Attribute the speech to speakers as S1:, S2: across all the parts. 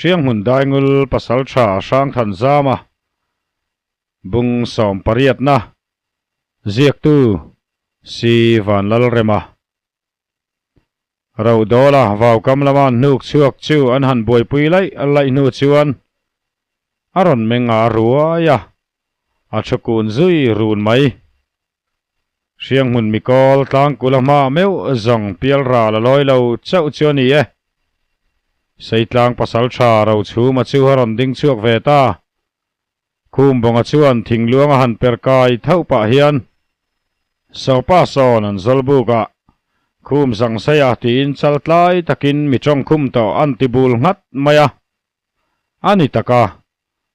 S1: Hrianghmun Daingul Pasaltha Hrangthanzama Bung sawmpariatna Ziaktu Si Vanlalrema Rodawla vaukam lama an hnuk chhuak chu an han buaipui laih laih hnu chuan a rawn meng a ruai a, a thu kun zui run mai. Hrianghmun mikawl tlangkula hma meuh zawng pial ral a lawi lo chauh chu a ni e. Seitlang pasaltha Rochhuma chu a rawn ding chhuak ve ta. Khumbawnga chuan thingluang a han per kai thauh pah hian Sopa sawn an zawl buk a, Khum zang sei a tiin chal tlai takin mi tawng khum tawh an ti bul nghat mai a. A ni tak a,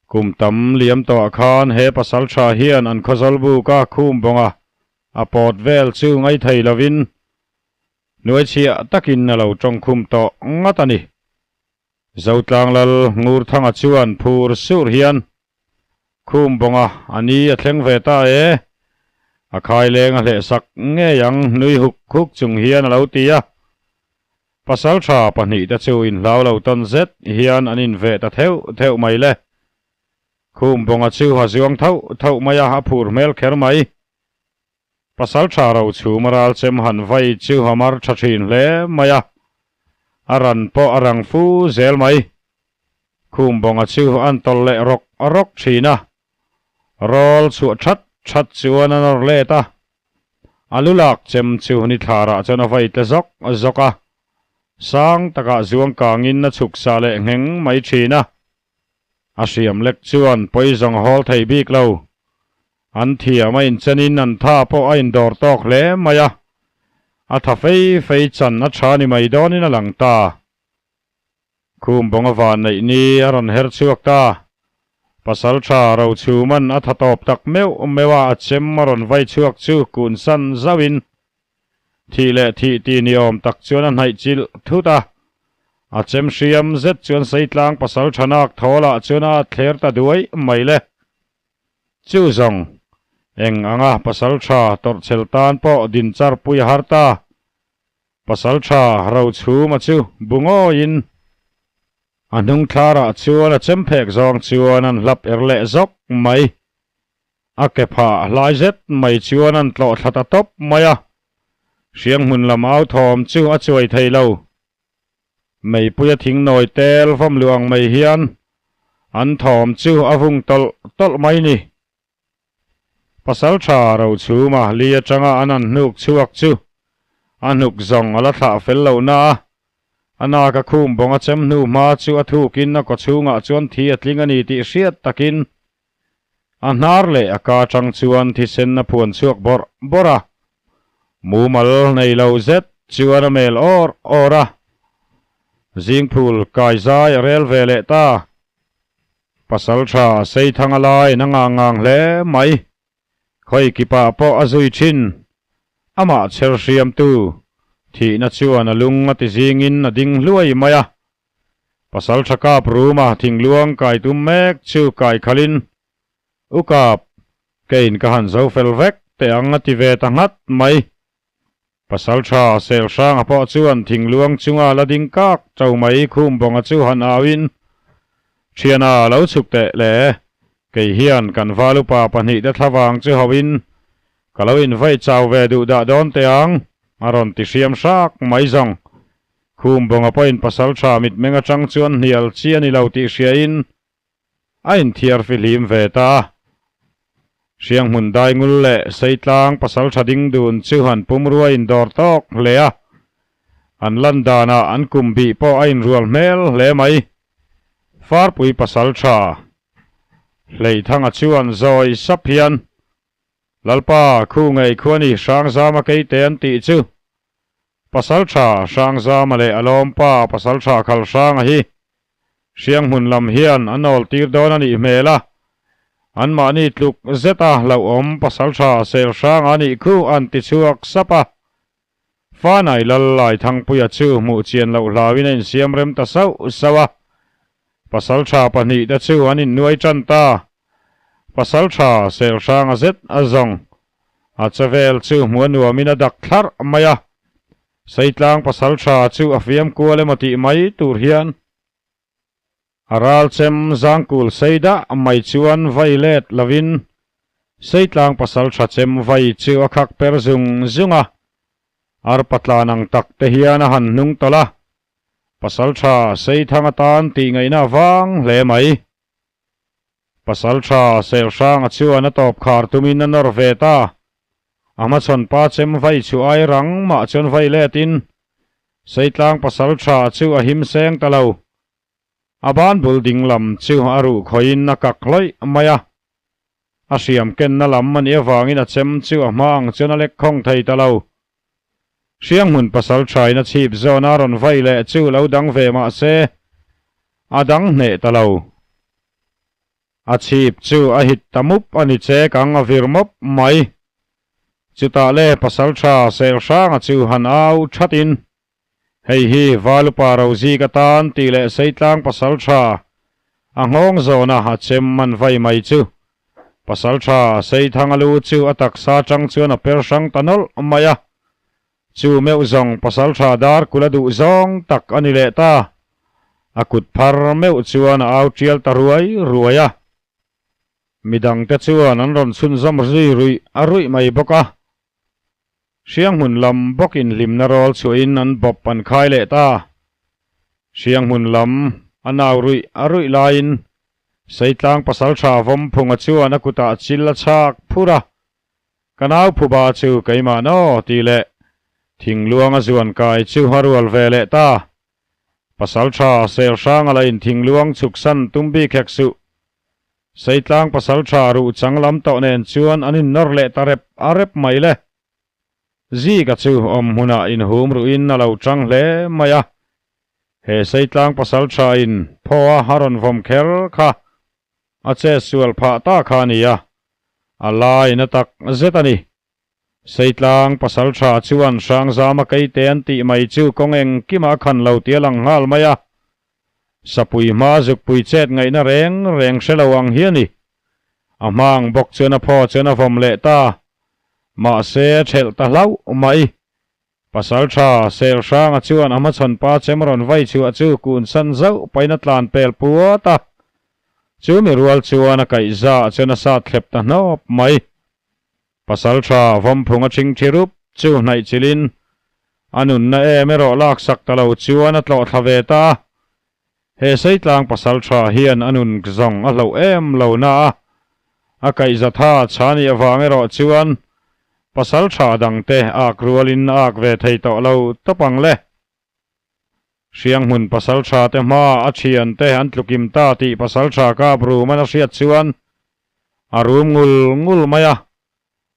S1: kum tam liam tawhah khan he pasal tha hian an khaw zawl buk a Khumbawnga a pawt vel chu ngaithei lovin hnuaichhiah takin a lo tawng khum tawh ngat a ni. Zotlang lal Ngurthanga chuan phur sur hian Khum bawnga a ni a thleng ve ta e, a khaileng a hleh sak ngei ang nui huk huk chung hian a lo ti a. Pasaltha pahnihte chu inhlau lo tawn zet hian an inveh ta theuh theuh mai le. Khum bawnga chu a zuang thauh thauh mai a, a phur hmel kher mai. Pasaltha rochhum a ral chem han vai chu a mar tha thin hle mai a, a ran pawh a rang fu zel mai. Khum bawnga chu an tawlh leh rawk rawk thin a, rawl chhuah that that chuan a nawr let a, a lu lak chem chu ni thlarah chuan a vai tle zawk zawk a, sang takah zuang kangin a chhuk sa leh ngheng mai thin a. A hriam lek chuan pawi zawng hawl thei bik lo. An thiam a inchenin an tha pawh a indawr tawk hle mai a, a tha fei fei chan a tha ni mai dawnin a lang ta. Khum bawnga van neih ni a rawn her chhuak ta. Pasaltha Rochhuman a tha tawp tak meuh meuh a, a chem a rawn vai chhuak chu kun san zauhin Thih leh thih tih ni awm tak chuan a hnaih chilh thut a, a chem hriam zet chuan Seitlang pasal thanak thawlah chuan a thler ta duai mai le. Chu zawng, eng anga pasal tha tawrhchhel tan pawh din char pui a har ta. Pasal tha Rochhuma chu bu ngawiin a hnung thlarah chuan a chem phek zawng chuan an hlap er leh zawk mai. A ke phah hlai zet mai chuan an tlawh thla ta tawp mai a, hrianghmun lam au thawm chu a chuai thei lo. Meipuia thingnawi tel vawm luh ang mai hian an thawm chu a vung tawlh tawlh mai ni. Pasaltha Rochhuma li atanga an han hnuk chhuak chu a hnuk zawng a la thlah fel lo na a, a nak a khum bawng a chem hnu hma chu a thukin a kawchhungah chuan thi a tling a ni tih hriat takin A hnar leh a ka atang chuan thisen a phuan chhuak bawrh bawrh a, mumal nei lo zet chuan a mel awr awr a. Zingphul kai zai a rel ve leh ta. Pasaltha Seithanga laiin a ngang ngang hle mai. Khawi kipah pawh a zui thin. Amah chher hriamtu thihna chuan a lung a ti zingin a ding hluai mai a. Pasal tha kap ruma thingluang kai tum mek chu kai khalin, U kap, keiin ka han zo fel vek teh ang a ti ve ta nghat mai. Pasal tha sel hranga pawh chuan thingluang chunga la ding kak to mai khum bawnga chu han auin, Thiana lo chhuk teh le, kei hian kan valupa pahnihte thlavang chu hoin ka lo invei chau ve duh dah dawn teh ang a rawn ti hriam hrak mai zawng. Khum bawnga pawhin pasal tha mitmeng atang chuan hnial chi a ni lo tih hriain a inthiar fihlim ve ta a. Hrianghmun daingul leh Seitlang pasal tha ding dun chu an pumrua indawr tawk hle a, an lan danah an kum bih pawh a inrual hmel hle mai. Farpui pasal tha Hleithanga chuan zawi sap hian, Lalpa, khu ngei khu a ni Hrangzama keite an tih chu. Pasaltha Hrangzama leh a lawmpa Pasaltha Khalhranga hi Hrianghmun lam hian an awl tir dawn a nih hmel a, anmahni tluk zeta hlauhawm Pasaltha Selhranga a nih khu an ti chhuak sap a. Fanai Lal Laithangpuia chu hmuh chian loh hlauin a insiam rem ta sauh sauh a, Pasaltha pahnihte chu an innuai tan ta. Pasaltha Selhranga zet a zawng A chavel chu hmuh a nuamin a dak thlarh mai a, Seitlang pasaltha chu a fiam kual emaw tih mai tur hian A ral chem zangkul sei dah mai chuan vai let lovin Seitlang pasaltha chem vai chu a khak per zung zung a. Arpa tlan ang tak te hian a han hnung tawlh a. Pasaltha Seithang atan tih ngaihna vang hle mai. Pasaltha Selhranga chuan a tawp khar tumin a nawr ve ta. A hmachhawn pa chem vai chu ai rang mah chuan vai letin Seitlang pasaltha chu a him seng ta lo. A ban bul ding lam chu a ruh khawiin a kak hlawih mai a. A hriam kenna lam a nih avangin a chem chu a hma ang chuan a lek khawng thei ta lo. Hrianghmun pasalthain a chhip zawn a rawn vai leh chu lo dang ve mah se a dang hneh ta lo. A chhip chu a hit ta mup a ni che kang a vir mawp mai. Chutah le pasaltha Selhranga chu han au thatin, Hei hi Valupa Rozik atan tih leh Seitlang pasaltha a nghawng zawna a chem man vai mai chu pasaltha Seithanga lu chu a taksa atang chuan a per hrang ta nawlh mai a. Chu meuh zawng pasaltha dar kula duh zawng tak a ni leh ta. A kut phar meuh chuan a au tial ta ruai ruai a. Midangte chuan an rawn chhunzawm zui ruih a ruih mai bawk a. Hrianghmun lam bawk inhlimna rawl chhuahin an bawp an khai leh ta. Hrianghmun lam a nau ruih a ruih laiin Seitlang pasaltha Vawmphunga chuan a kutah chil a chhak phur a. Ka nau phuba chu keimah naw tih leh thingluanga zuan kai chu a rual ve leh ta. Pasaltha Selhranga la in thingluang chhuksan tum bik hek suh. Seitlang pasaltha ruh chang lam tawh nen chuan an innawr leh ta rep a rep mai le. Zika chu awm hmunah inhum ruhin a lo chang hle mai a. He Seitlang pasaltha in phaw a a rawn vawm kher kha a che sual phah ta kha a ni a, a lai na tak zet a ni. Seitlang pasaltha chuan Hrangzama keite an tih mai chu kawng engkimah a khan lo tih a lang nghal mai a. Sapui hma zukpui chet ngaihna reng reng hre lo ang hi a ni. A hma ang bawk chuan a phaw chuan a vawm leh ta. Mahse a thelh ta hlauh mai. Pasaltha Selhranga chuan a hmachhawn pa chem rawn vai chhuah chu kun san zauh pahin a tlan pel puat a. Chu mi rual chuan a kaih zah chuan a sat thlep ta hnawp mai. Pasaltha Vawmphung a thing thi rup chu hnaih chilhin a nunna em erawh laksak ta lo chuan a tlawh thla ve ta a. He Seitlang pasaltha hian a nun zawng a hloh em lo na a, a kaihzatha chhani avang erawh chuan pasaltha dangte ak rualin a ak ve thei tawh lo tawp ang le. Hrianghmun pasaltha te hma a thiante an tlukim ta tih pasaltha kap rum an a hriat chuan a rum ngul ngul mai a,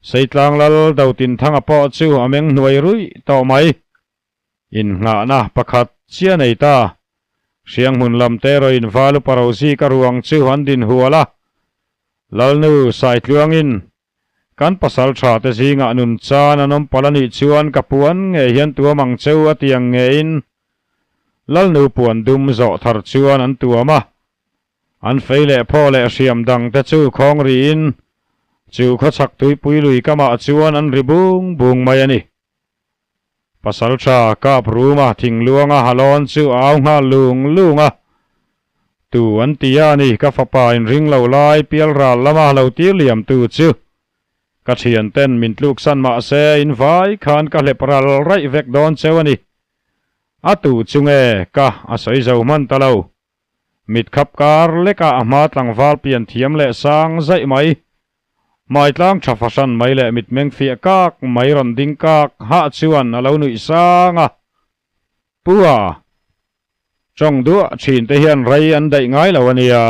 S1: Seitlang lal Dotinthanga pawh chu a meng hnuai ruih tawh mai. Innghahna pakhat chiah nei ta. Hrianghmun lam te erawhin Valu Parozika ruang chu an din hual a. Lalnu Saitluangin, Kan pasal tha te zingah nun chan an awm palh a nih chuan ka puan ngei hian tuam ang cheu a ti ang ngeiin Lalnu puan dum zawh thar chuan an tuam a. An fei leh phaw leh hriam dang te chu khawng riin chu khawchhak tuipui lui kamah chuan an ri bung bung mai a ni. Pasaltha kap ruma thingluanga halawn chu a au nghal lung lung a, Tu an ti a ni, ka fapa inring lo lai pial ral lama lo tir liam tu chu. Ka thian ten min tluk san mah se in vai khan ka hlep ral raih vek dawn cheu a ni. A tu chu nge ka a sawi zo hman ta lo. Mit khap kar lek a a hma tlangval pian thiam leh sang zaih mai. Hmaitlang tha fahran mai leh mitmeng fiah kak mai rawn ding kak hah chuan a lo nuih sang a. Pu a, tawng duah thin te hian rei an daih ngai lo a nia.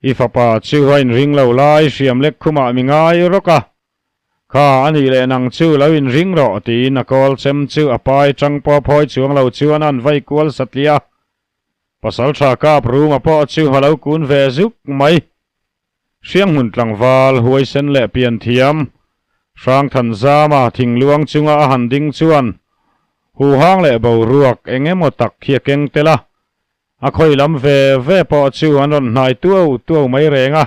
S1: I fapa chu a inring lo lai hriam lek khumah mi ngai rawk a. Kha a nih leh nang chu lo inring rawh tiin a kawl chem chu a pai tang pawh phawi chuang lo chuan a an vai kual satliah a. Pasaltha kap ruma pawh chu a lo kun ve zuk mai. Hrianghmun tlangval huaisen leh pianthiam Hrangthanzama thingluang chunga a han ding chuan huhang leh boruak eng emaw tak hi a keng tel a, a khawi lam ve ve pawh chu an rawn hnai tuau tuau mai reng a.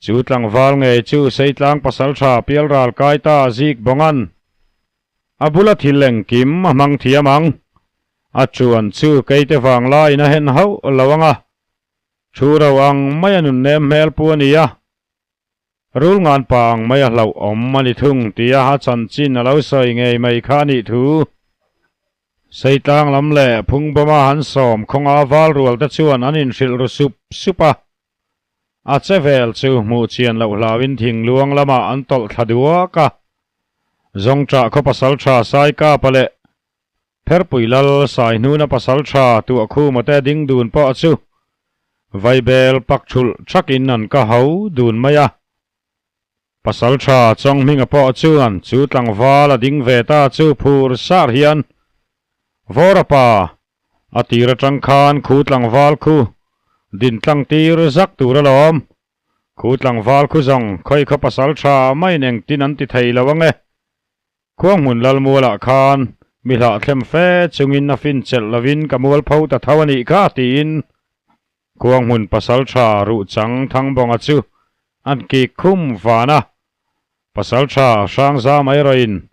S1: Chu tlangval ngei chu Seitlang pasaltha Pialral Kaita zik bawngan a bula thil engkim a hmang thiam ang. A chuan chu keite vanglaiin a hen hauh lo ang a. Thu ro ang mai a nun nem hmel pu a ni a, rul ngan pa ang mai a hlauh awm a ni thung tia a chanchin a lo sawi ngei mai kha a nih thu. Seitlang lam leh Phungbawma han sawm khawnga val rual te chuan an inhrilh ru sup sup a, a che vel chu hmuh chian loh hlauin thingluang lamah an tawlh thla duak a, Zawngṭah khaw pasalṭha Saikapa leh Pherpui lal Saihnuna pasalṭha Tuahkhuma te ding dun pawh chu Vaibel pak thulh thakin an ka ho dun mai a. Pasalṭha Chawnghminga pawh chuan chu tlangval a ding ve ta chu phur sar hian, Vawrapa, a tir atang khan khu tlangval khu din tlang tir zak tur alawm. Khu tlangval khu zawng khawi khaw pasalṭha maiin engtin an ti thei lo ange. Khuanghmun Lalmualah khan mi hlahthlem fe chungin a fin chelh lovin ka mualpho ta tho a nih kha tiin Khuanghmun pasaltha Ruhchang Thangbawnga chu an kik khum van a. Pasaltha Hrangzam erawhin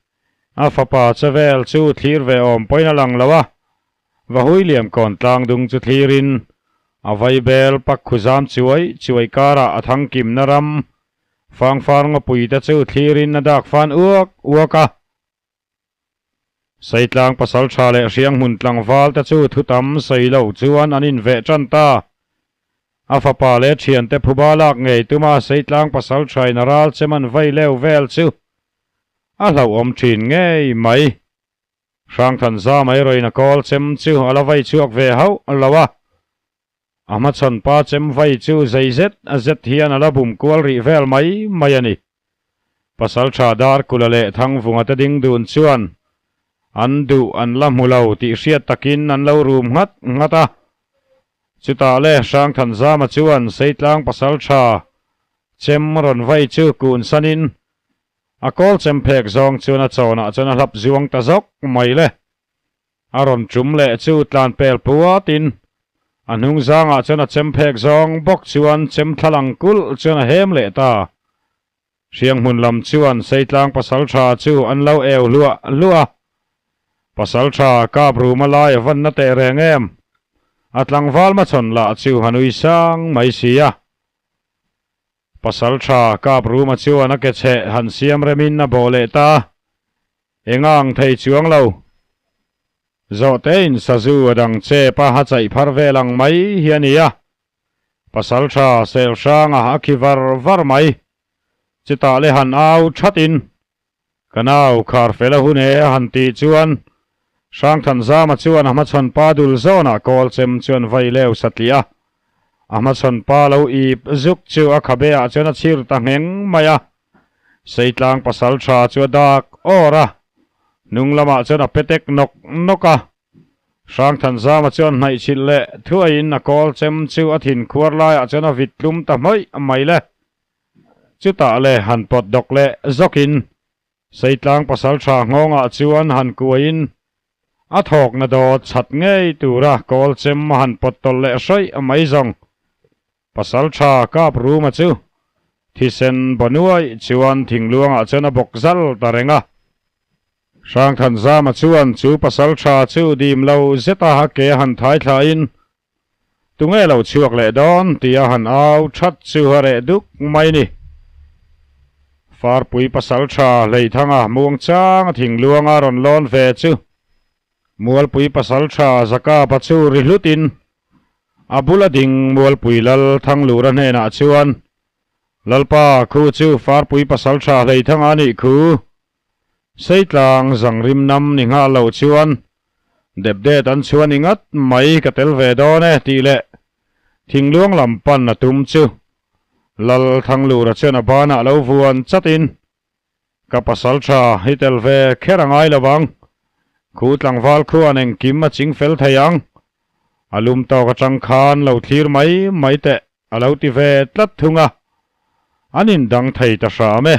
S1: a fapa che vel chu thlir ve awm pawhin a lang lo a, Vahui Liamkawn tlangdung chu thlirin a vaibel pak khuzam chuai chuai karah a thangkimna ram Fangfar ngawpui te chu thlirin a dak fan uak uak a. Saitlang pasaltha leh hrianghmun tlangval te chu thutam sawi lo chuan an inveh tan ta. A fapa leh thiante phuba lak ngei tuma Saitlang pasalthain a ral chem an vai leu vel chu a hlauhawm thin ngei mai. Hrangthanza mai rawin a kawl chem chu a la vai chhuak ve hauh lo a. A hmachhawn pa chem vai chu zei zet a zet hian a la bum kual rih vel mai mai a ni. Pasaltha Darkula leh Thangvunga te ding dun chuan an duh an la hmu lo tih hriat takin an lo rum nghat nghat a. Chutah le Hrangthanzama chuan Seitlang pasaltha chem rawn vai chu kun sanin a kawl chem phek zawng chuan a chawnah chuan a hlap zuang ta zawk mai le. A rawn tum leh chu tlan pel puatin a hnung zangah chuan a chem phek zawng bawk chuan chem thla lang kulh chuan a hem leh ta. Hrianghmun lam chuan Seitlang pasaltha chu an lo eu hluah hluah a. Pasaltha kap ruma lai a van na teh reng em? A tlangval machhawn lah chu a nui sang mai si a. Pasaltha kap ruma chuan a ke chheh han siam remin a bawh leh ta. Engang thei chuang lo. Zawhtein sazu a dang chep a, a chaih phar vel ang mai hi a ni a. Pasaltha sel hranga a khi var var mai. Chutah le han au thatin, Ka nau khar fel a hun e a han tih chuan Hrangthanzama chuan a hmachhawn pa dul zawnah kawl chem chuan vai leu satliah a. A hmachhawn pa lo ip zuk chu a khabe ah chuan a chhir ta ngheng mai a. Seitlang pasal tha chu a dak awr a, hnung lamah chuan a petek nawk nawk a. Hrangthanzama chuan hnaih chhilh leh thuaiin a kawl chem chu a thin khuar laiah chuan a vit tlum ta hmawih mai le. Chutah le han pawt dawk leh zawkin Seitlang pasal tha nghawngah chuan han kuaiin a thawkna dawt chhat ngei tura kawl chem a han pawt tawlh leh hrawih mai zawng. Pasaltha kap ruma chu thisen banuai chuan thingluangah chuan a bawk zal ta reng a. Hrangthanzama chuan chu pasaltha chu dim lo zeta a ke a han thai thlain, Tunge lo chhuak leh dawn? tia han au that chu a reh duk mai ni. Farpui pasaltha Hleithanga muangchanga thingluanga rawn lawn ve chu Mualpui pasaltha Zakapa chu ri hlutin A bula ding Mualpui Lal Thanglura hnenah chuan, Lalpa, khu chu Farpui pasaltha Hleithanga a nih khu. Seitlang zangrim nam ni nghal lo chuan depdet an chhuan i ngat mai ka tel ve dawn e tih leh thingluang lam pan a tum chu Lal Thanglura chuan a banah lo vuan chatin, Ka pasaltha hi tel ve kher a ngai lo vang. Khu tlangval khuan engkim a ching fel thei ang. A lum tawk atang khan lo thlir mai mai teh a lo ti ve tlat thung a. An indang thei ta hram e.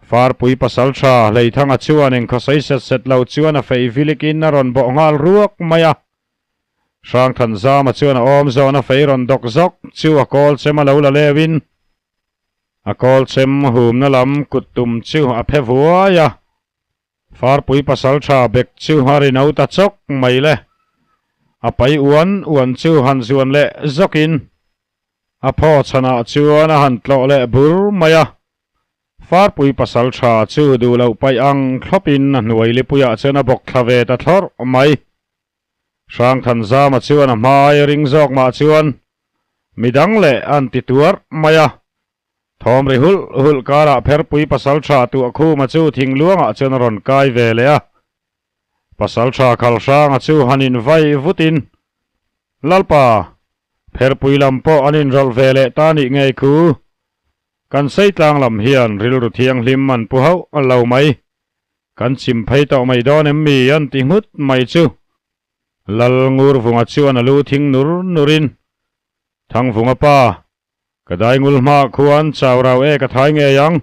S1: Farpui pasaltha Hleithanga chuan engkhawsawi set set lo chuan a fei vilikin a rawn bawh nghal ruak mai a. Hrangthanzama chuan a awm zawn a fei rawn dawk zawk chu a kawl chem a lo la leuin A kawl chem humna lam kut tum chu a phe vuai a, Farpui pasaltha bek chu a ri no ta chawk mai le. A pai uan uan chu han zuan leh zawkin a phaw chhanah chuan a han tlawh leh bur mai a. Farpui pasal tha chu duh loh paih ang thlawpin a hnuai lipuiah chuan a bawk thla ve ta thlawrh mai. Hrangthanzama chuan a hmai ring zawk mah chuan midang leh an ti tuarh mai a. Thawm ri hulh hulh karah Pherpui pasaltha Tuahkhuma chu thingluangah chuan a rawn kai ve leh a. Pasaltha Khalhranga chu han invai vutin, Lalpa, Pherpui lam pawh an inrawlh ve leh ta nih ngei khu. Kan Seitlang lam hian rilru thianghlim an pu hauh lo mai. Kan chim phei tawh mai dawn em mi an ti nghut mai chu. Lal Ngurvunga chuan a lu thing nur nurin, Thangvunga pa, Ka dai ngul hma khuan chau rau e ka thai ngei ang.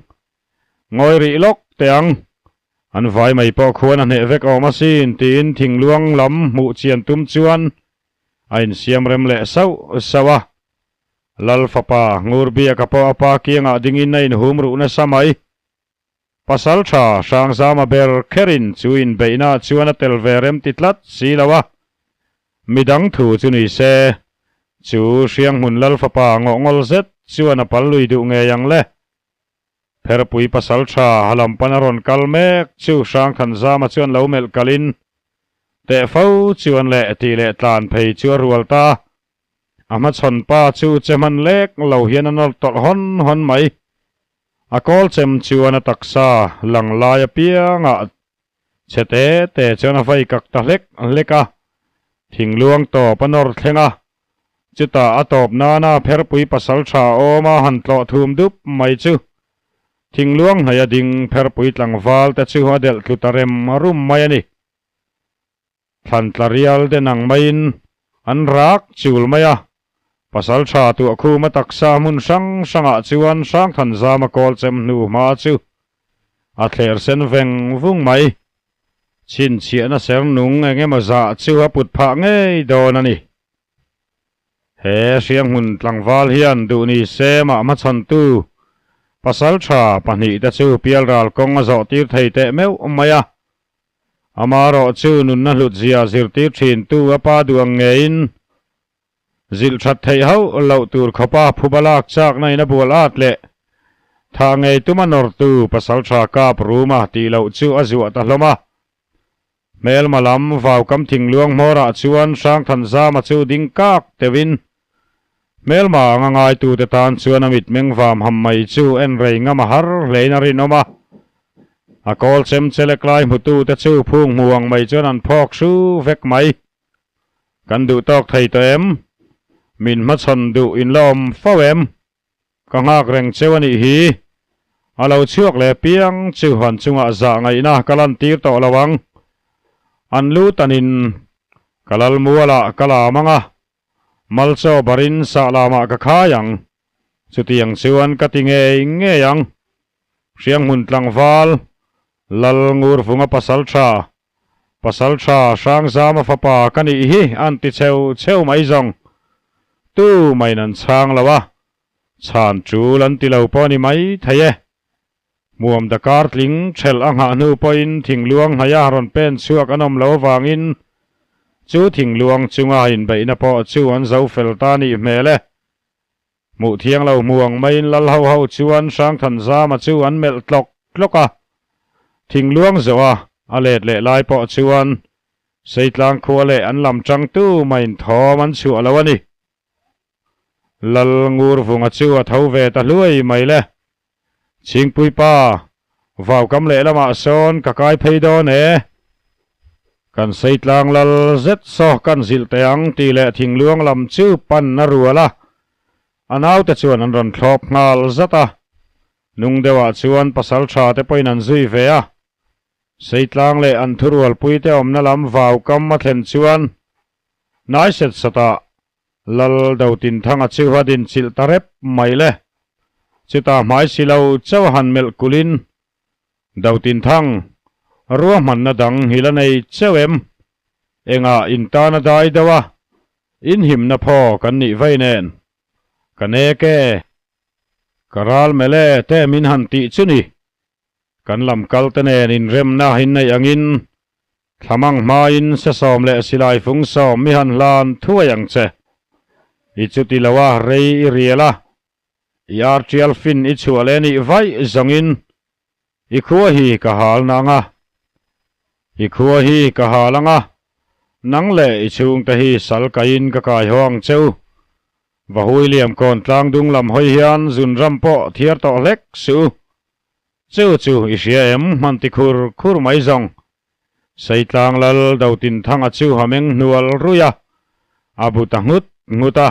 S1: Ngawi rih lawk teh ang. An vai mai pawh khuan a hneh vek awm asin tiin thingluang lam hmuh chian tum chuan a insiam rem leh sauh sauh a. Lal fapa Ngurbiaka pawh a pa kiangah dingin a inhum ruh nasa mai. Pasaltha Hrangzama ber kherin chu inbeihna chuan a tel ve rem ti tlat si lo a, midang thu chu ni se, chu Hrianghmun Lal fapa ngawhngawl zet chuan a pal lui duh ngei ang le. Pherpui pasaltha ha lam pan a rawn kal mek chu Hrangthanzama chuan lo melh kalin, Teh fo chuan leh tih leh tlan phei chu a rual ta. A hmachhawn pa chu che hman lek lo hian a nawr tawlh hawn hawn mai. A kawl chem chuan a taksa lang lai apiangah chhe te te chuan a vai kak ta hlek hlek a, thingluang tawp a nawr thleng a, chutah a tawp nana pherpui pasal tha awma han tlawh thum dup mai chu thingluang hnaih a ding pherpui tlangval te chu a delh tlu ta rem rum mai a ni. Thlan tla rial den ang maiin an rak chul mai a, pasal tha tuahkhuma taksa hmun hrang hrangah chuan Hrangthanzama kawl chem hnu hma chu a thler sen veng vung mai. Chhinchhiahna ser nung eng emaw zah chu a put phah ngei dawn a ni. He Hrianghmun tlangval hian duh ni se mah hmachhawntu pasal tha pahnihte chu pialral kawng a zawh tir thei teh meuh mai a. Amarawh chu nunna hlutzia zirtir thintu a pa duh ang ngeiin zilh that theih hauh loh tur khawpa phuba lak chakna in a bual at leh thah ngei tuma nawrtu pasaltha kap ruma tih loh chu a zuah ta hlawm a. Hmelma lam vaukam thingluang hmawrah chuan Hrangthanzama chu ding kak teuhin hmelma anga ngaitute tan chuan a mitmeng vam ham mai chu en rei ngam a har hlein a rinawm a. A kawl chem chelek lai hmutute chu phung hmu ang mai chuan an phawk hru vek mai. Kan duh tawk thei tawh em? Min hmachhawn duh in la awm fo em? Ka nghak reng cheu a nih hi. A lo chhuak leh piang chu han chungah zah ngaihna ka lantir tawh lo ang. An lu tanin ka lal mualah ka lam ang a, Malchaw barin sah lamah ka khai ang. Chutiang chuan ka ti ngei ngei ang. Hrianghmun tlangval, Lal Ngurvunga pasaltha, pasaltha Hrangzama fapa ka nih hi an ti cheu cheu mai zawng. Tu maiin an chhang lo a, chhan tul an ti lo pawh a ni mai thei e. Hmuam dakar tling thelh a nghah hnu pawhin thingluang hnaia rawn pen chhuak an awm lo avangin chu thingluang chunga inbeihna pawh chu an zo fel ta nih hmel e. Hmuh thiang lo hmu ang maiin lal ho ho chuan Hrangthanzama chu an melh tlawk tlawk a. Thingluang zawh a a let leh lai pawh chuan Seitlang khua leh an lam tangtu maiin thawm an chhuah lo a ni. Lal Ngurvunga chu a tho ve ta hluai mai le. Chhingpui pa, vaukam lehlamah sawn ka kai phei dawn e. Kan Seitlang lal zet saw kan zilh teh ang tih leh thingluang lam chu pan a rual a. A naute chuan an rawn thlawp nghal zat a. Nung deuhah chuan pasal tha te pawhin an zui ve a. Seitlang leh an thurualpuite awmna lam vaukam a thlen chuan hnai set satah Lal Dotinthanga chu a dinchilh ta rep mai le. Chutah hmai si lo chauh a han melh kulhin, Dotinthang, ruahmanna dang hi la nei chauh em? Engah in tan a dai deuh a, in himna phaw kan nih vei nen. Ka nek e. Ka ral melh e te min han tih chu ni. Kan lam kal te nen inremna in neih angin. Thlamang hmain sesawm leh silai fung sawm mi han hlan thuai ang che. I chuti lo a, rei i rial a, i artial fin i chhuah leh nih vaih zawngin i khua hi ka hal nang a, i khua hi ka hal ang a, nang leh i chhungte hi sal kaiin ka kai haw ang che u. Vahui liam kawn tlang dung lam hawi hian zun ram pawh thiar tawh hlek suh u. Chu chu i hria em hman ti khur khur mai zawng. Seitlang lal Dotinthanga chu a meng hnual ruih a, a bu ta nghut nghut a.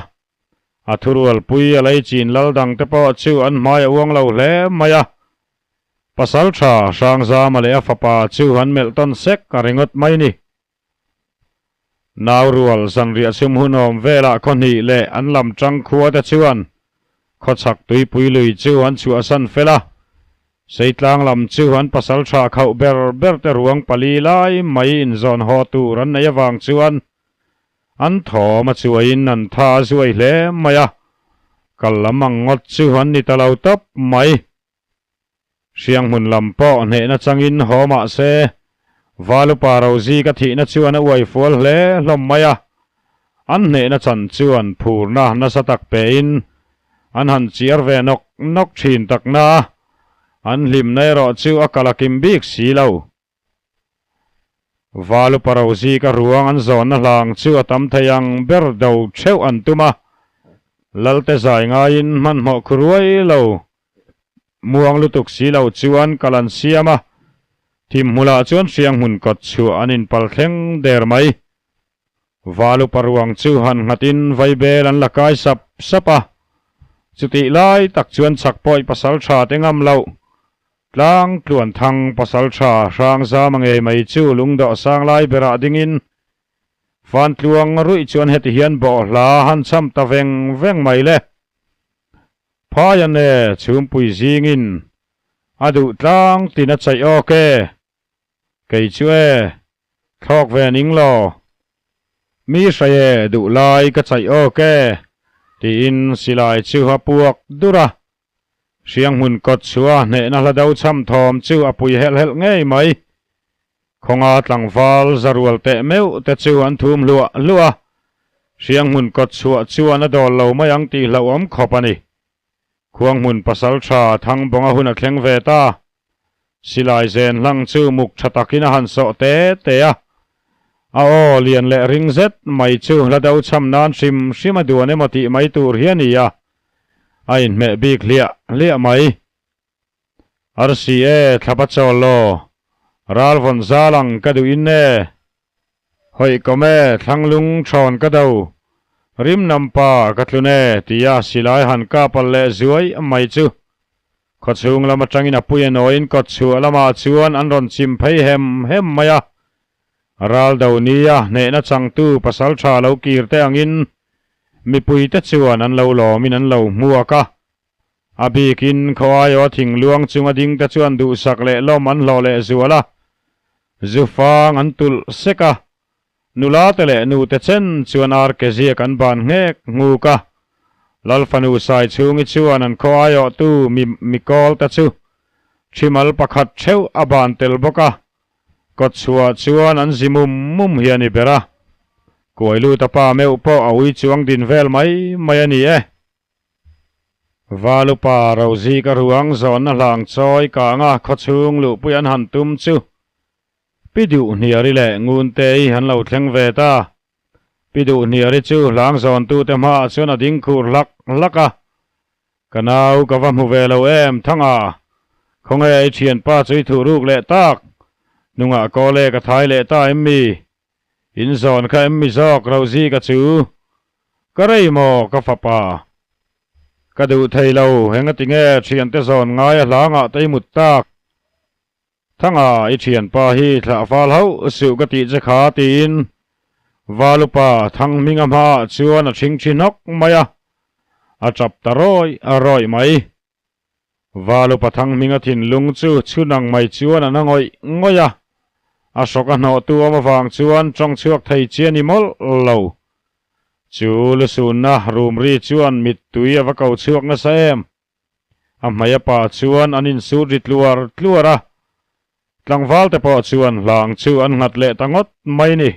S1: A thurualpui a lei chin lal dang te pawh chu an hmai a uang lo hle mai a. Pasaltha Hrangzama leh a fapa chu an melh tawn sek a ringawt mai ni. Naurual zanriah chhum hun awm velah khaw hnih leh an lam tang khua te chuan khawchhak tuipui lui chu an chhuahsan fel a, Seitlang lam chu an pasal tha khauh ber ber te ruang pali lai mai inzawn haw tur an neih avang chuan an thawm a chuaiin an tha a zuai hle mai a, kal lam ang ngawt chu an ni ta lo tawp mai. Hrianghmun lam pawh hnehna changin haw mah se, Valupa Rozi ka thihna chuan a uai fual hle hlawm mai a. An hnehna chan chuan phurna nasa tak pein an han chiar ve nawk nawk thin takna a, an hlimna erawh chu a kal a kim bik si lo. Valupa Rozi ka ruang an zawnna hlang chu a tam thei ang ber do theuh an tum a, Lalte zai ngaiin hmanhmawh khu ruai lo Muang lutuk si lo chuan kal an siam a, thimhmulah chuan hrianghmun kawt chhuah an inpal thleng der mai. Valupa ruang chu han nghatin vaibel an la kai sap sap a, chutih lai tak chuan chhakpawih pasal tha te ngam loh. Tlang tluan thang pasal tha hrang zama ngei mai chu lungdawh sang lai berah dingin fan tluang ruih chuan heti hian bawhhla han cham ta veng veng mai le. Phai an e, chhumpui zingin a duh tlang tin a chaih awk e. Kei chu e, thlawk ve ning law. Mi hrai e, duh lai ka chaih awk e, tiin silai chu a puak dur a. Hrianghmun kawt chhuah hnehna hla do chham thawm chu a pui helh helh ngei mai. Khawnga tlangval zarual teh meuh te chu an thum hluah hluah a, Hrianghmun kawt chhuah chuan a dawl lo mai ang tih hlauhawm khawp a ni. Khuanghmun pasal tha Thangbawnga hun a thleng ve ta. Silai zen hlang chu muk tha takin a han sawh te te a. A aw lian leh ring zet mai chu hla do chham nan hrim hrim a duan emaw tih mai tur hi a ni a, a inhmeh bik hliah hliah mai. Arsi e, thlapa chawl law, ral vawn zal ang ka duh in e. Hawih kawm e, thlang lung thawn ka do, rim nam pa ka tlun e, tia silai han kap al leh zuai mai chu. Khawchhung lam atangin a pui a nawiin kawtchhuah lamah chuan an rawn chim phei hem hem mai a. Ral do nia hnehna changtu pasal tha lo kir te angin mipuite chuan an lo lawmin an lo hmuak a. A bikin khawaiaw thingluang chunga ding te chuan duhsak leh lawm an hlawh leh zual a, zu fang an tulh sek a, nula te leh nu te chen chuan ar ke ziak an ban nghek nghuk a. Lal fanu sai chhungi chuan an khawaiawh tu mi mikawl te chu thimal pakhat theuh a ban tel bawk a, kawtchhuah chuan an zi mum mum hi a ni ber a, kuai lut a pa meuh pawh a ui chuang din vel mai mai a ni e. Valupa Rozi ka ruang zawnna hlang chawi kanga khawchhung luhpui an han tum chu Pi Duhniari leh Nguntei an lo thleng ve ta. Pi Duhniari chu hlang zawntute hmaah chuan a ding khur hlak hlak a, Ka nau ka va hmu ve lo em Thanga, khawnge i thianpa chu i thuh ruk leh tak, hnungah kawl e ka thai leh ta em mi? In zawn kha em mi zawk Rozi ka chu? Ka rei maw ka fapa? Ka duh thei lo, engati nge thiante zawn ngai a hlangah te i mut tak? Thanga i thianpa hi thlah fal hauh suh ka tih che kha tiin Valupa Thanghminga hmaah chuan a thingthi hnawk mai a, a tap ta rawih rawih mai. Valupa Thanghminga thinlung chu chhun ang mai chuan a na ngawih ngawih a, a hrawk a hnawhtu awm avang chuan tawng chhuak thei chi a ni mawlh lo. Chu lusunna rumri chuan mittui a va ko chhuak nasa em? A hmei a pa chuan an insut ri tluar tluar a. Tlangval te pawh chuan hlang chu an nghat leh ta ngawt mai ni.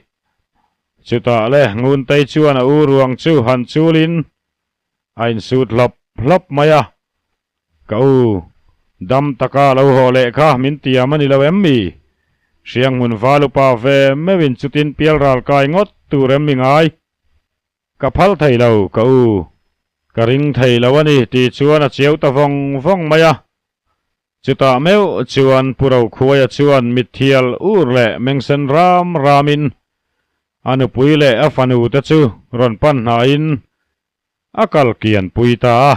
S1: Chutah le Nguntei chuan a u ruang chu han chulin a insut hlawp hlawp mai a, Ka u, dam taka lo haw leh kha min tiam a ni lo em mi? Hrianghmun val upa ve meuhin chutin pial ral kai ngawt tur em mi ngai? Ka phal thei lo, ka u, ka ring thei lo a ni tih chuan a chiau ta vawng vawng mai a. Chutah meuh chuan Pu Rokhuaia chuan mithial ur leh mengsen ram ramin a nupui leh a fanu te chu rawn pan hnaiin a kal kian pui ta a.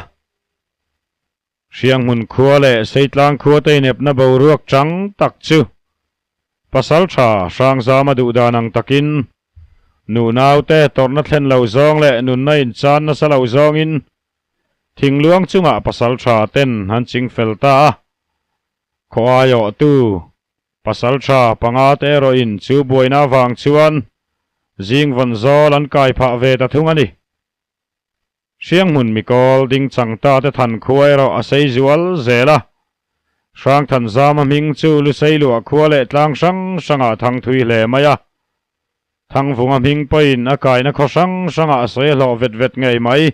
S1: Hrianghmun khua leh Seitlang khua te inepna boruak chang tak chu Pasaltha Hrangzama duhdan ang takin nunaute tawrhna thlen lo zawng leh nunna inchan nasa lo zawngin Thingluang chungah pasal tha ten an ching fel ta a, khaw aiawhtu pasal tha panga te erawhin chu buaina avang chuan zing vawn zawl an kai phah ve ta thung a ni. Hrianghmun mikawl ding chang ta te than khua erawh a sei zual zel a, Hrangthanzama hming chu Lusei luah khua leh tlang hrang hrangah thang thui hle mai a, Thangvunga hming pawhin a kaina khaw hrang hrangah a sawi a hlawh vet vet ngei mai.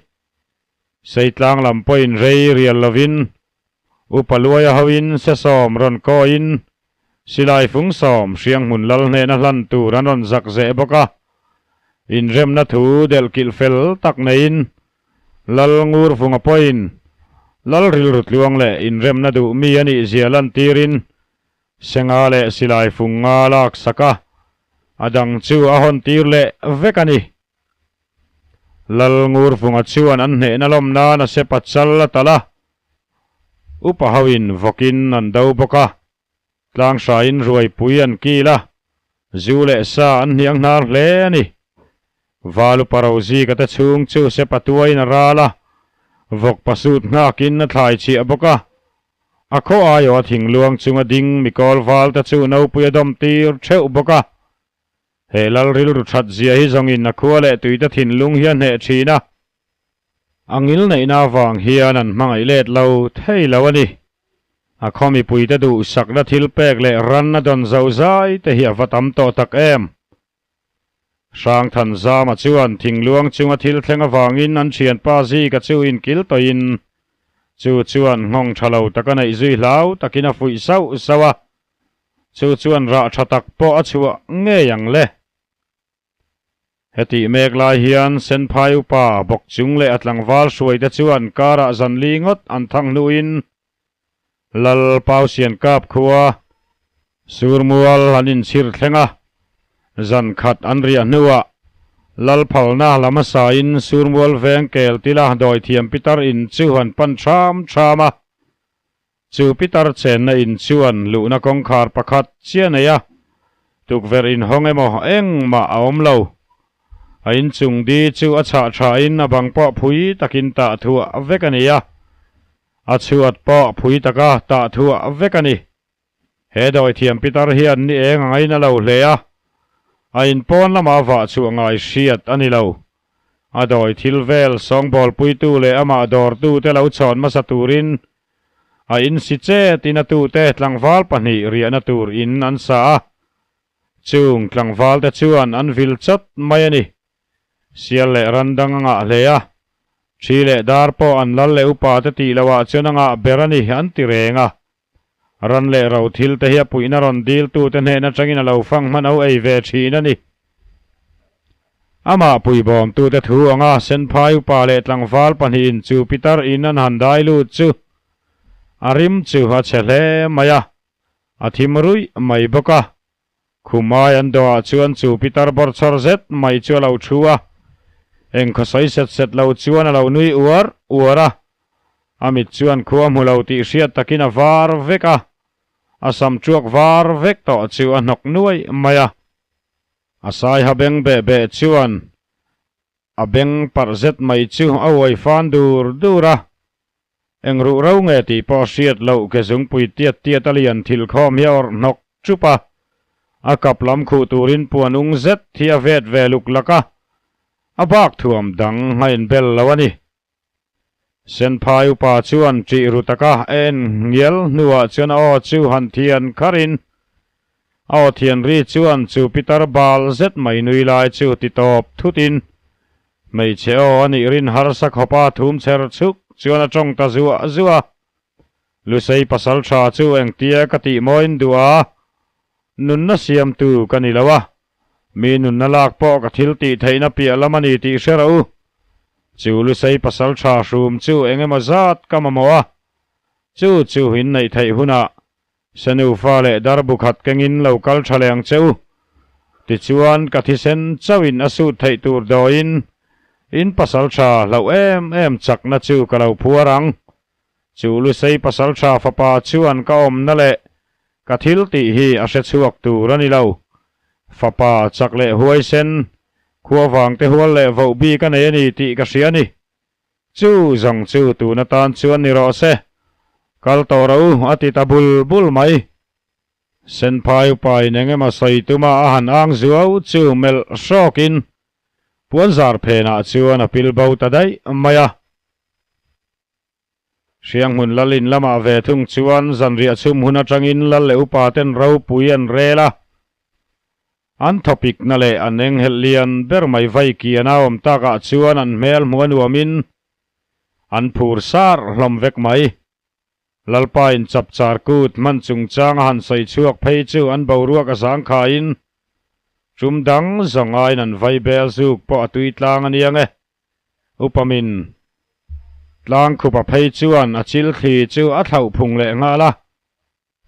S1: Seitlang lam pawhin rei rial lovin Upa Luaia hoin Sesawm rawn kawiin Silai fung sawm Hrianghmun lal hnena hlan tur an rawn zak zeh bawk a. Inremna thu delh kilh fel tak neiin Lal Ngurvunga pawhin Lal rilru tluang leh inremna duh mi a nih zia lantirin Senga leh silai fung nga lak sak a, a dang chu a hawn tir leh vek a ni. Lal Ngurvunga chuan an hnehna lawm nan a sepa chal a talh a, upa hoin vawkin an do bawk a, tlangsaiin ruaipui an kil a, zu leh sa an hniang hnar hle a ni. Val upa Rozika te chhung chu sepa tuaiin a ral a, vawk pasut nghakin a thlai chhiah bawk a, A khaw aiawh a thingluang chunga ding mikawl val te chu nopui a dawm tir theuh bawk a. He lal rilru that zia hi zawngin a khua leh tuite thinlung hi a hneh thin a. A ngil neihna avang hian an hmangaih let lo thei lo a ni. A khaw mipuite duhsakna thil pek leh ran a dawn zo zai te hi a va tam tawh tak em. Hrangthanzama chuan thingluang chunga thil thleng avangin an thianpa Zika chu inkil tawhin chu chuan nghawng tha lo taka neih zui hlau takin a fuih sauh sauh a, chu chuan rah tha tak pawh a chhuah ngei ang le. Hetih mek lai hian Senphai upa bawk chung leh a tlangval hruaite chuan karah zan li ngawt an thang hnuin Lal Pausian kap khua Surmual an inchhir thleng a, zan khat an riah hnuah Lal phalna lam a sain Surmual veng kel tila dawithiam pitar in chu an pan ṭham ṭham a. Chu pitar chenna in chuan luhna kawngkhar pakhat chiah nei a, tukverh inhawng emaw engmah a awm lo. A inchung di chu a chhah ṭhain a bang pawh phui takin tah thuah vek a ni a. A chhuat pawh phui taka tah thuah vek a ni. He dawithiam pitar hian ni eng a ngaina lo hle a, a inpawn lama vah chhuah ngai hriat a ni lo. A dawi thil vel sawngbawlpuitu leh amah dawrtute lo chhawn hmasa turin a insi chetin a tute tlangval pahnih riahna tur in an sa a, chung tlangvalte chuan an vil chawt mai a ni. Sial leh ran dang a ngah hle a, ṭhi leh dar pawh an lal leh upa te tih loh ah chuan a ngah ber a ni an ti reng a. Ran leh ro thil te hi a puihna rawn dil tu te hnen atangin a lo fang hman ho ei ve thin a ni. Amah puibawm tu te thu anga Senphai upa leh tlangval pahnihin chu pitar in an han dai lut chu a rim chu a chhe hle mai a, a thim ruih mai bawk a. Khumai an dawhah chuan chu pitar bawrchhawr zet mai chu a lo thu a, eng khaw sawi set set lo chuan a lo nui uar uar a, a mit chuan khua hmu lo tih hriat takin a var vek a, a sam tuak var vek tawh chu a hnawk nuai mai a. A saiha beng beh beh chuan a beng parh zet mai chu a uai fan dur dur a, Eng ruh ro nge tih pawh hriat loh ke zungpui tiat tiat a lian thil khawm hi a awrh hnawk chup a, a kap lam khuh turin puan ung zet hi a vet ve luk lak a, a bak thuam dang a inbel lo a ni. Senphai upa chuan ṭih ru taka a en ngial hnuah chuan a aw chu han thian kharin. A aw thian ri chuan chu pitar bal zet mai nui lai chu ti tawp thut in hmeichhe aw a nih rin harsa khawpa thum chher chuk chuan a tawng ta zuah zuah a. Lusei pasal tha chu engtia ka tih mawiin duh a, nunna siamtu ka ni lo a, mi nunna lak pawh ka thil tih theihna piah lam a ni tih hre rawh u. Chu Lusei pasal tha hrum chu eng emaw zat ka mamawh a, chu chu inneih theih hunah Senufa leh darbu khat kengin lo kal tha leh ang che u. Tichuan, ka thisen chauhin a sut theih tur dawiin in pasal tha hlauh em em chakna chu ka lo phuar ang. Chu Lusei pasal tha fapa chuan ka awmna leh ka thil tih hi a hre chhuak tur a ni lo. Fapa chak leh huaisen, khua vangte hual leh voh bik a nei a ni tih ka hria a ni. Chu zawng chu tun atan chuan ni rawh se, kal tawh rawh u a ti ta bul bul mai. Senphai upain eng emaw sawi tuma a han ang zuau chu melh hrawkin puanzar phenah chuan a pil bo ta daih mai a. Hrianghmun lalin lamah ve thung chuan zanriah chhum hun atangin lal leh upa ten ropui an rel a. An thawpikna leh an enghelh lian ber mai vai kian a awm takah chuan an hmel hmu a nuamin an phur sar hlawm vek mai. Lalpa in chapchar kut hman chungchang a han sawi chhuak phei chu an boruak a zangkhaiin tum dang zawng aiin an vai bel zuk pawh a tui tlang a nia nge. Upamin tlang khupa phei chuan a chil thli chu a thlauh phung leh nghal a.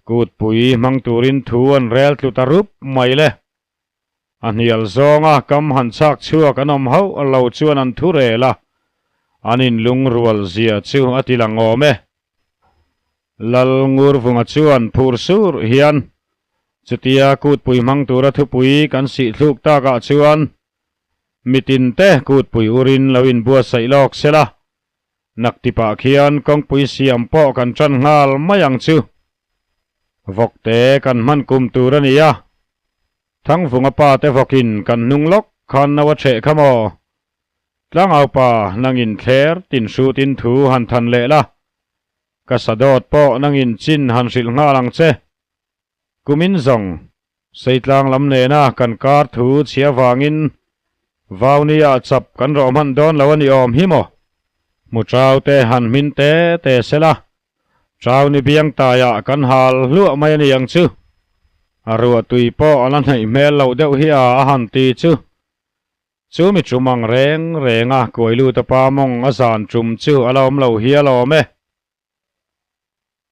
S1: Kutpui hmang turin thu an rel tlu ta rup mai le. A hnial zawnga kam han chhak chhuak an awm hauh lo chuan an thu rel a, an inlungrual zia chu a ti lang awm e. Lal Ngurvunga chuan phur sur hian chutia kutpui hmang tura thupui kan sih thluk takah chuan mitinte kutpui urin lo inbuatsaih lawk sela, Naktipah khian kawngpui siam pawh kan tan nghal mai ang chu. Vawkte kan hman kum tur a ni a, Thangvunga pa te vawkin kan hnung lawk khan no a chheh kha maw? Tlangaupa nangin thler tin hrutin thu han than leh la, ka sadawt pawh nangin chin han hrilh nghal ang che. Kumin zawng Seitlang lam nena kan kar thu chhia vangin Vaunia chap kan rawh hman dawn lo a ni awm hi maw? Hmu chau te han hmin te te sela, chau ni biang taiah kan hal hluah mai a ni ang chu. A ruah tui pawh a la hnaih hmel loh deuh hi a a han ti chu. Chu mi tum ang reng reng a kuai lut a pa mawng a zan tum chu a la awm lo hial awm e.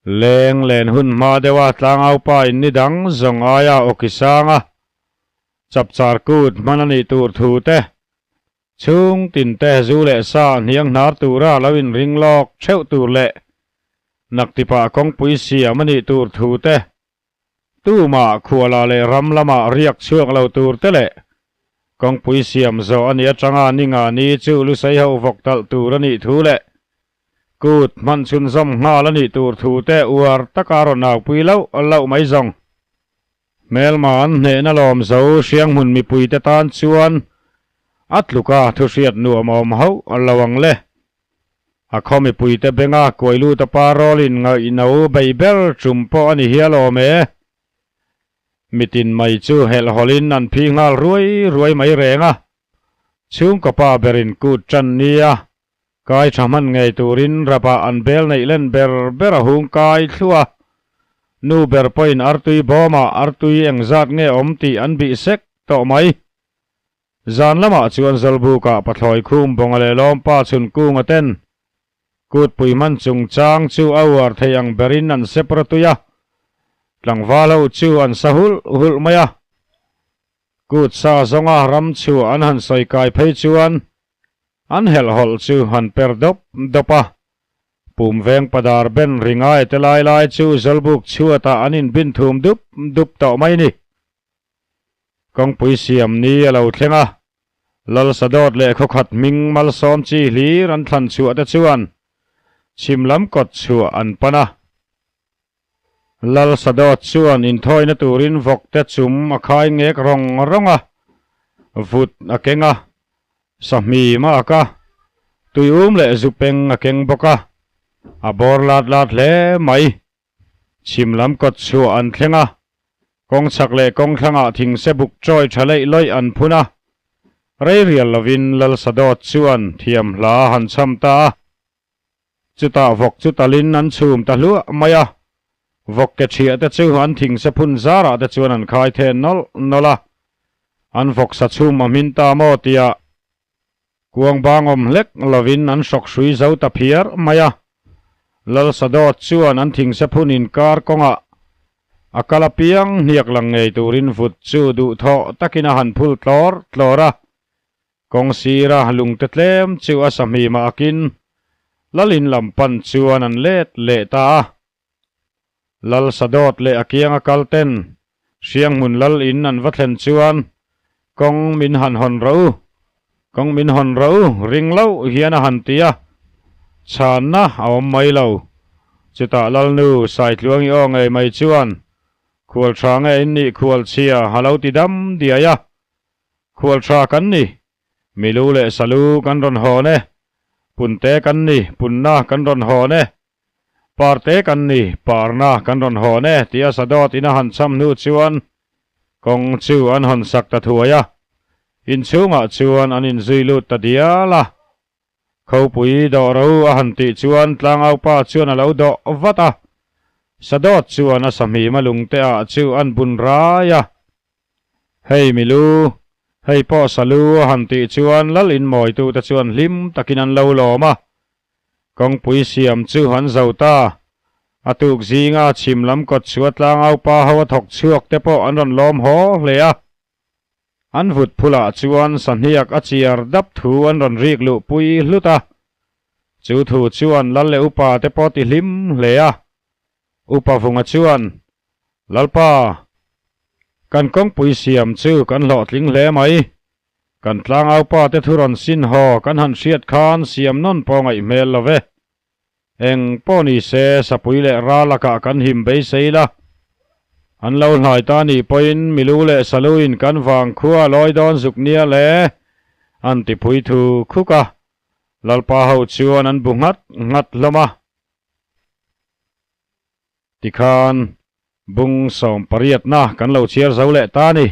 S1: Leng len hun hma deuha tlangaupa in ni dang zawng aia awki sanga chapchar kut hman a nih tur thu te, chhung tin te zu leh sa hniang hnar tura lo inring lawk theuh tur leh naktipah kawngpui siam a nih tur thu te, tumah khuala leh ram lamah riak chhuak lo tur te leh kawngpui siam zawh a nih atanga ni nga ni chu lusei ho vawk talh tur a nih thu leh Kut hman chhunzawm nghal a nih tur thu te uar taka rawn aupui loh loh mai zawng. Hmelma an hnehna lawm zo Hrianghmun mipuite tan chuan a tluka thuhriat nuam a awm hauh lo ang le. A khaw mipuite benga kuailuta pa rawlin ngaihno bei ber tum pawh a ni hial awm e. Mitin mai chu helhhawlhin an phi nghal ruai ruai mai reng a. Chhungkaw pa berin kut tan nia Kai tha hman ngei turin rapah an bel neih len ber ber a hung kai thluah a, nu ber pawhin artui bawmah artui engzat nge awm tih an bih sek tawh mai. Zan lamah chuan Zawlbukah pathlawi khum bawnga leh lawmpa chhun kunga ten kutpui hman chungchang chu a uar thei ang berin an sep rawtui a, tlangval ho chu an sa hulh hulh mai a. Kut sa zawnga ram chhuah an han sawi kai phei chuan An helhhawlh chu han per dawp dawp a, pum veng padar ben ri ngai te lai lai chu Zawlbuk chhuatah an inbin thum dup dup tawh mai ni. Kawngpui siam ni a lo thleng a, Lalsadawt leh khawkhat hming malsawm chi hlir an thlan chhuah te chuan chhim lam kawt chhuah an pan a. Lalsadawt chuan inthawina turin vawk te chum a khai ngek rawng rawng a, vut a keng a, sahmi ma ak a, tuium leh zu peng a keng bawk a, a bawr lat lat hle mai. Chhim lam kawt chhuah an thleng a. Kawng chhak leh kawng thlangah thingse buk chawi tha leih lawih an phun a, rei rial lovin Lal Sadawt chuan thiam hla a han chham ta a. Chutah vawk chu talin an chhum ta hluah mai a, vawk ke chhiah te chu an thingse phun zarah te chuan an khai then nawlh nawlh a, an vawk sa chhum a hmin ta maw tia Kuang bangawm hlek lovin an hrawk hrui zo ta phiar mai a. Lal Sadawt chuan an thingse phun inkar kawngah a kal apiang hniak lang ngei turin vut chu duhthawh takin a han phul tlawr tlawr a. Kawng sira lungte tlem chu a sahmimah akin Lal in lam pan chuan an let leh ta a. Lal Sadawt leh a kianga kal ten Hrianghmun Lal in an va thlen chuan kawng min han hawn rawh u, kawng min hawn rawh u ring loh hian a han ti a, chhanna a awm mai lo. Chutah Lalnu Saitluangi aw ngei mai chuan Khual tha nge in nih khual chhia a lo ti dam diai a, Khual tha kan ni, Milu leh Salu kan rawn hawn e, Punte kan ni, Punna kan rawn hawn e, Parte kan ni, parna kan rawn hawn e tia Sadawt in a han cham hnu chuan kawng chu an hawn sak ta thuai a, inchhungah chuan an inzui lut ta dial a. Khopui dawh ro a han tih chuan tlangaupa chuan a lo dawh vat a, Sadawt chuan a sahmima lungte ah chu an bun rai a. Hei milu, hei pawh salu a han tih chuan lal inmawitute chuan hlim takin an lo lawm a. Kawngpui siam chu an zo ta. A tuk zinga chhim lam kawt chhuah tlangaupa ho a thawk chhuak te pawh an rawn lawm haw hle a. An vut phulah chuan sahniak a chiar dap thu an rawn rik luh pui hlut a. Chu thu chuan lal leh upa te pawh ti hlim hle a. Upa Vunga chuan, Lalpa, kan kawngpui siam chu kan hlawhtling hle mai. Kan tlangaupa te thu rawn sin haw kan han hriat khan siam nawn pawh ngaih hmel lo ve. Eng pawh ni se sapui leh ral lakah kan him beisei la. An lo hlai ta nih pawhin milu leh saluin kan vang khua lawi dawn zuk nia le an ti phui thu khuk a. Lalpa ho chuan an bu nghat nghat hlawm a. Tikhan bung sawm pariatna kan lo chhiar zo leh ta ni.